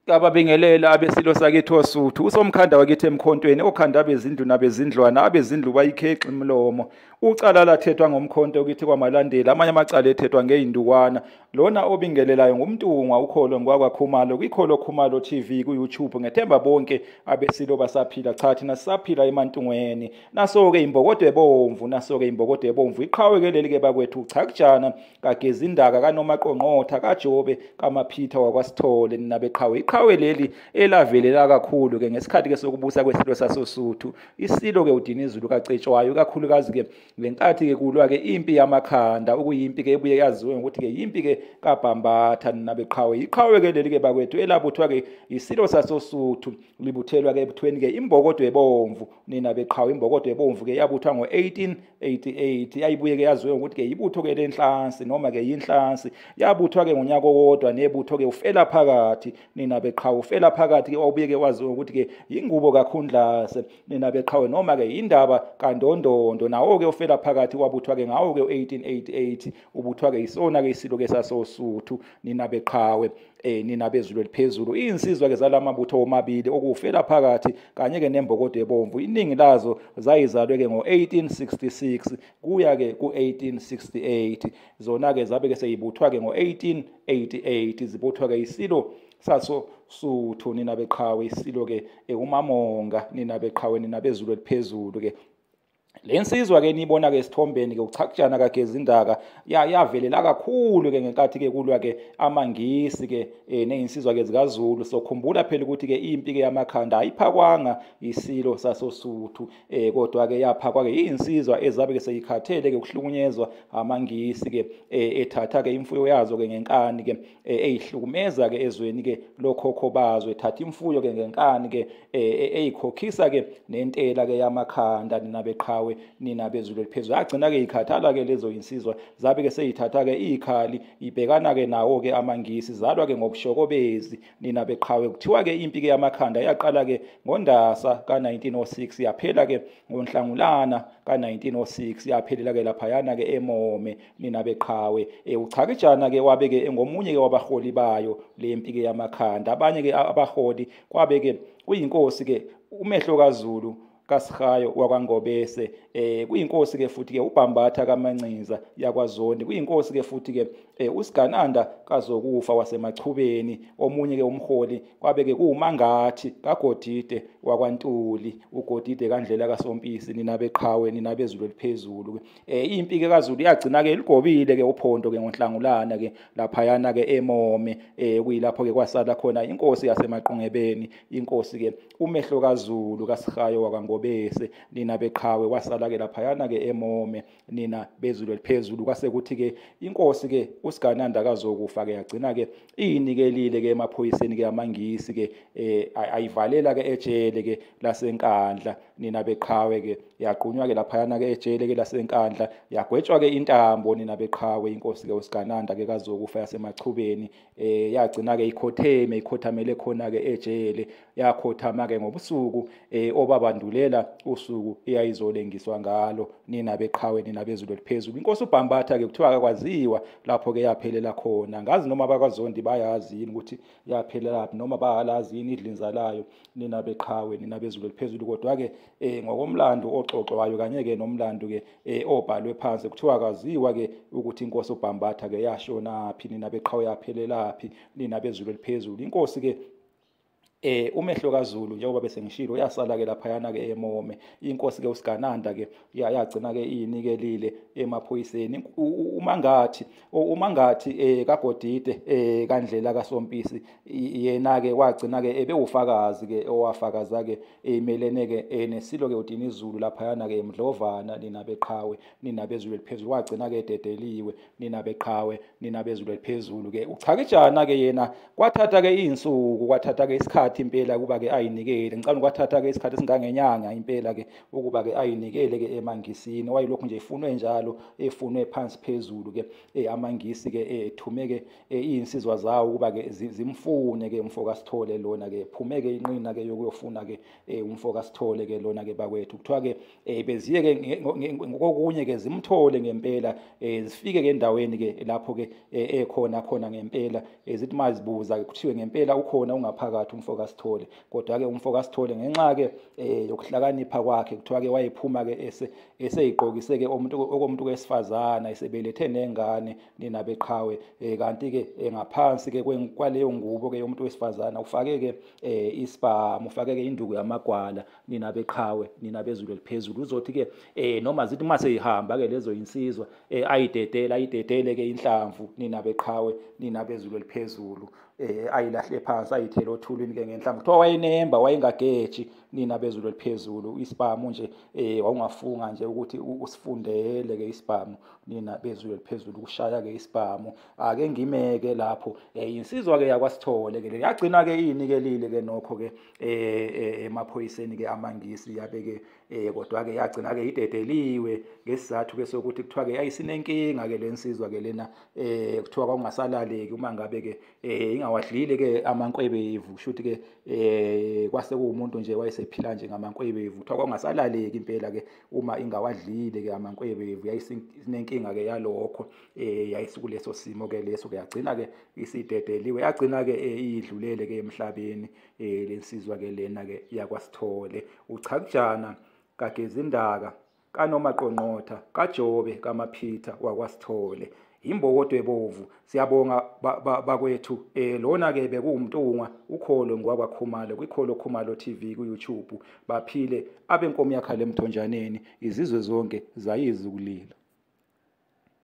Ababingelela abesilo sakithi oSuthu, usomkhanda wakithi emkhontweni, okhanda abezindlu nabezindlwana, abezindlu bayikhexa imlomo. Ucala lathethwa ngomkhonto kithi kwaMalandela, amanye amacala ethethwa ngey'ndukwana. Lona obingelelayo nguMntungwa ukholo ngwakwaKhumalo, kwikholo Khumalo TV ku-YouTube. Ngethemba bonke abesilo basaphila. Cha, thina sisaphila eMantungweni. Naso-ke imbokodo ebomvu, naso-ke imbokodo ebomvu. Iqhawe-ke leli-ke bakwethu, Chakujana kaGezindaka kaNomaqonqotha kaJobe kaMaphitha wakwaSithole, nina beqhawe. Iqhawe leli elavelela kakhulu-ke ngesikhathi-ke sokubusa kwesilo sasoSuthu, isilo-ke uDinizulu kaCetshwayo, ikakhulukazi-ke ngenkathi-ke kulwa-ke impi yamakhanda, okuyimpi-ke ebuye yaziwe ngokuthi-ke yimpi-ke kaBhambatha, nina beqhawe. Iqhawe-ke leli-ke bakwethu elabuthwa-ke isilo sasoSuthu, libuthelwa-ke ebuthweni-ke imbokodo ebomvu, nina beqhawe. Imbokodo ebomvu-ke yabuthwa ngo-1888, yayibuye-ke yaziwe ngokuthi-ke ibutho-ke lenhlansi noma-ke yinhlansi. Yabuthwa-ke ngonyaka owodwa nebutho-ke ufela phakathi, nina beqhawe. Ufela phakathi-ke wawubuye-ke waziwe ngokuthi-ke yingubo kaKhundlase, nina beqhawe, noma-ke yindaba kaNdondondo. Nawo-ke ufela phakathi wabuthwa-ke ngawo-ke u-1888, ubuthwa-ke isona-ke isilo-ke sasoSuthu, nina beqhawe, nina bezulu eliphezulu. Iy'nsizwa-ke zalamabutho omabili, okufela phakathi kanye-ke nembokodo ebomvu, iningi lazo zayizalwe-ke ngo-1866 kuya-ke ku-1868. Zona-ke zabe-ke seyibuthwa-ke ngo-1888, zibuthwa-ke isilo sasoSuthu, nina beqhawe, isilo-ke uMamonga, nina beqhawe, nina bezulu eliphezulu-ke. Le nsizwa-ke niyibona-ke esithombeni-ke uChakujana kaGezindaka, yavelela kakhulu-ke ngenkathi-ke kulwa-ke amaNgisi-ke ney'nsizwa-ke zikaZulu. Sokhumbula phela ukuthi-ke impi-ke yamakhanda ayiphakwanga isilo sasoSuthu, kodwa-ke yaphakwa-ke iy'nsizwa ezabe-ke seyikhathele-ke ukuhlukunyezwa amaNgisi-ke, ethatha-ke imfuyo yazo-ke ngenkani-ke, eyihlukumeza-ke ezweni-ke lokhokho bazo, ethatha imfuyo-ke ngenkani-ke, eyikhokhisa-ke nentela-ke yamakhanda, nina beqhawe, nina bezulu eliphezulu. Yagcina-ke ikhathala-ke lezo insizwa, zabe-ke seyithatha-ke ikhali, ibhekana-ke nawo-ke amaNgisi, zalwa-ke ngobushokobezi, nina beqhawe. Kuthiwa-ke impi-ke yamakhanda yaqala-ke ngoNdasa ka-1906, yaphela-ke ngoNhlangulana ka-1906, yaphelela-ke laphayana-ke eMome, nina beqhawe. UChakijana-ke wabe-ke engomunye-ke wabaholi bayo le mpi-ke yamakhanda. Abanye-ke abaholi kwabe-ke kuyinkosi-ke uMehlo kaZulu kaSihayo wakwaNgobese, kuyinkosi-ke futhi-ke uBhambatha kaManciza yakwaZondi, kuyinkosi-ke futhi-ke uSigananda kaZokufa waseMachubeni. Omunye-ke umholi kwabe-ke kuwuMangathi kaGodide wakwaNtuli, uGodide kaNdlela kaSompisi, nina beqhawe, nina bezulu eliphezulu. Impi-ke kaZulu yagcina-ke iligobile-ke uphondo-ke ngoNhlangulana-ke laphayana-ke eMome, kuyilapho-ke kwasala khona inkosi yaseMaqungebeni, inkosi-ke uMehlo kaZulu kaSihayo wakwaNgobese, nina beqhawe, wasala-ke laphayana-ke eMome, nina bezulu eliphezulu. Kwase kuthi-ke inkosi-ke uSigananda kaZokufa-ke yagcina-ke iyinikelile-ke emaphoyiseni-ke amaNgisi-ke, ayivalela-ke ejele-ke laseNkandla, nina beqhawe-ke, yagqunywa-ke laphayana-ke ejele-ke laseNkandla, yagwetshwa-ke intambo, nina beqhawe, inkosi-ke uSigananda-ke kaZokufa yaseMachubeni. Yagcina-ke ikhotheme, ikhothamele khona-ke ejele, yakhothama-ke ngobusuku obabandulela usuku eyayizolengiswa ngalo, nina beqhawe, nina bezulu eliphezulu. Inkosi uBhambatha-ke kuthiwa akwaziwa lapho-ke yaphelela khona. Ngazi noma abakwaZondi bayazi yini ukuthi yaphelela laphi, noma bayalazi yini idlinza layo, nina beqhawe, nina bezulu eliphezulu. Kodwa-ke ngokomlando oxoxwayo kanye-ke nomlando-ke obhalwe phansi, kuthiwa akaziwa-ke ukuthi inkosi uBhambatha-ke yashonaphi, nina beqhawe, yaphelelaphi, nina bezulu eliphezulu. Inkosi-ke uMehlo kaZulu, njengoba bese ngishilo, yasala-ke laphayana-ke eMome. Inkosi-ke uSigananda-ke yagcina-ke iyinikelile emaphoyiseni. UMangathi kaGodide kaNdlela kaSompisi, yena-ke wagcina-ke ebewufakazi-ke owafakaza-ke emelene-ke nesilo-ke uDinizulu laphayana-ke eMdlovana, nina beqhawe, nina bezulu eliphezulu. Wagcina-ke ededeliwe, nina beqhawe, nina bezulu eliphezulu-ke. UChakijana-ke yena kwathatha-ke iy'nsuku, kwathatha-ke isikhathi isikhathi impela kuba ke ayinikele. Ngicabanga kwathatha ke isikhathi esingangenyanga impela ke ukuba ke ayinikele ke emaNgisini. Wayelokhu nje efunwe njalo, efunwe phansi phezulu ke amaNgisi ke ethume ke izinsizwa zawo ukuba ke zimfune ke umfo kaSithole lona ke, phume ke inqina ke yokuyofuna ke umfo kaSithole ke lona ke bakwethu. Kuthiwa ke beziye ke ngokunye ke zimthole ngempela, zifike ke endaweni ke lapho ke ekhona khona ngempela, zithi mazibuza kuthiwe ngempela ukhona ungaphakathi umfo kaSithole. Kodwa ke umfo kaSithole ngenxa ke yokuhlakanipha kwakhe kuthiwa ke wayephuma ke eseyigqokise ke okomuntu wesifazana, esebelethe nengane nina beqhawe, kanti ke ngaphansi ke kwaleyo ngubo ke yomuntu wesifazana ufake ke isibhamu, ufake ke induku yamagwala nina beqhawe, nina bezulu eliphezulu. Uzothi ke noma zithi mase ihamba ke lezo insizwa ayidedele, ayidedele ke inhlamvu nina beqhawe, nina bezulu eliphezulu, ayilahle phansi ayithele othulini ke ngenhlamvu. Kuthiwa wayenemba, wayengageji nina bezulu eliphezulu. Isibhamu nje wawungafunga nje ukuthi usifundele ke isibhamu nina bezulu eliphezulu, kushaya ke isibhamu. Ake ngimeke lapho. Insizwa ke yakwaSithole ke yagcina ke inikelile ke nokho ke emaphoyiseni ke amaNgisi, yabe ke kodwa ke yagcina ke idedeliwe ngesizathu ke sokuthi kuthiwa ke yayisinenkinga ke lensizwa ke lena, kuthiwa kwakungasalaleki uma ngabe ke ingawadlile ke amankwebevu, kusho ukuthi ke kwase kuwumuntu nje wayesephila nje ngamankwebevu. Kuthiwa kwakungasalaleki impela ke uma ingawadlile ke amankwebevu, yayisinenkinga ke yalokho, yayisikuleso simo ke leso ke yagcina ke isidedeliwe, yagcina ke idlulele ke emhlabeni lensizwa ke lena ke yakwaSithole. Uchakujana kaGezindaka kaNomaqonqotha kaJobe kaMaphitha wakwaSithole, imbokodo ebovu. Siyabonga bakwethu. Lona ke bekuwuMntungwa ukholo ngwakwaKhumalo kwiKholo Khumalo TV ku YouTube. Baphile abenkomo yakhala emthonjaneni, izizwe zonke zayizukulila.